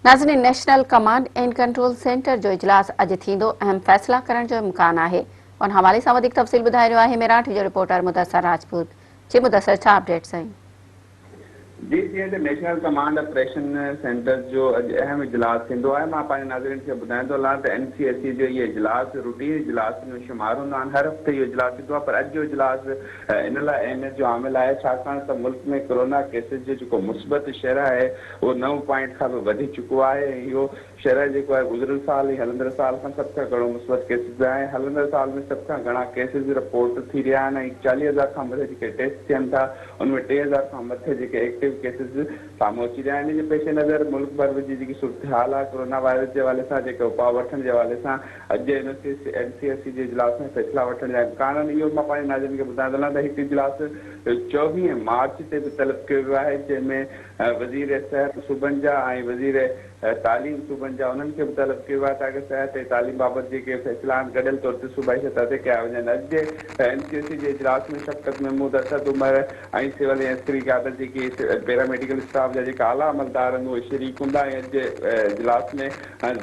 ناظرين national command and control centre جو اجلاس اڄ ٿيندو، اهم فيصلا ڪرڻ جو امڪان آهي. ان حوالي سان وڌيڪ تفصيل ٻڌائي رهيو آهي ميراٺ جو رپورٽر مدثر راجپوت. جي مدثر ڇا اپڊيٽس آهن؟ جي جيئن ته نيشنل ڪمانڊ آپريشن سينٽر جو اڄ اهم اجلاس ٿيندو آهي مان پنهنجي ناظرين کي ٻڌائيندو هلان ته اين سي ايس سي جو اهي اجلاس روٽين اجلاس ۾ شمار هوندا آهن هر هفتي اهو اجلاس ٿيندو آهي پر اڄ جو اجلاس ان لاء اهميت جو حامل آهي ڇاڪاڻ ته ملڪ ۾ ڪرونا ڪيسز جو جيڪو مثبت شرح آهي اهو نو پوائنٽ کان به وڌي چڪو آهي ۽ اهو شرح جيڪو آهي گذريل سال ۽ هلندڙ سال کان سڀ کان گهڻو مثبت ڪيسز به آهي هلندڙ سال ۾ سڀ کان گهڻا ڪيسز رپورٽ ٿي رهيا آهن ۽ 40,000 کان مٿي جيڪي ٽيسٽ ٿين ٿا ان ۾ 3,000 کان مٿي جيڪي ايڪٽو ڪيسز سامهون اچي رهيا آهن ان جي پيش نظر ملڪ ڀر جي جيڪي صورتحال آهي ڪرونا وائرس جي حوالي سان جيڪي اپاء وٺڻ جي حوالي سان اڄ جي اين سي ايس سي جي اجلاس ۾ فيصلا وٺڻ جا امڪان آهن اهو مان پنهنجي ناظرين کي ٻڌائيندو هلان ته هڪ اجلاس 24 مارچ تي به طلب ڪيو ويو آهي جنهن ۾ وزير صحت صوبن جا ۽ وزير تعليم صوبن جا انهن کي به طلب ڪيو آهي تاڪه صحت ۽ تعليم بابت جيڪي فيصلا آهن گڏيل طور تي صوبائي سطح تي ڪيا وڃن. اڄ جي اين سي او سي جي اجلاس ۾ شفقت محمود، اسد عمر ۽ سول ۽ عسڪري قيادت جيڪي پيرا ميڊيڪل اسٽاف جا جيڪا اعليٰ عملدار آهن اهي شريڪ هوندا ۽ اڄ جي اجلاس ۾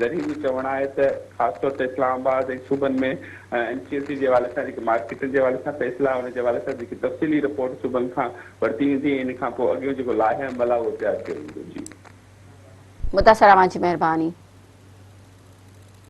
ذريعن جو چوڻ آهي ته خاص طور تي اسلام آباد ۽ صوبن ۾ اين سي او سي جي حوالي سان جيڪي مارڪيٽن جي حوالي سان فيصلا ان جي حوالي سان جيڪي تفصيلي رپورٽ صوبن کان ورتي ويندي ۽ ان کان پوء اڳيون جيڪو لائحه عمل آهي اهو تيار ڪيو ويندو. جي. مدثر اوهان جي مهرباني.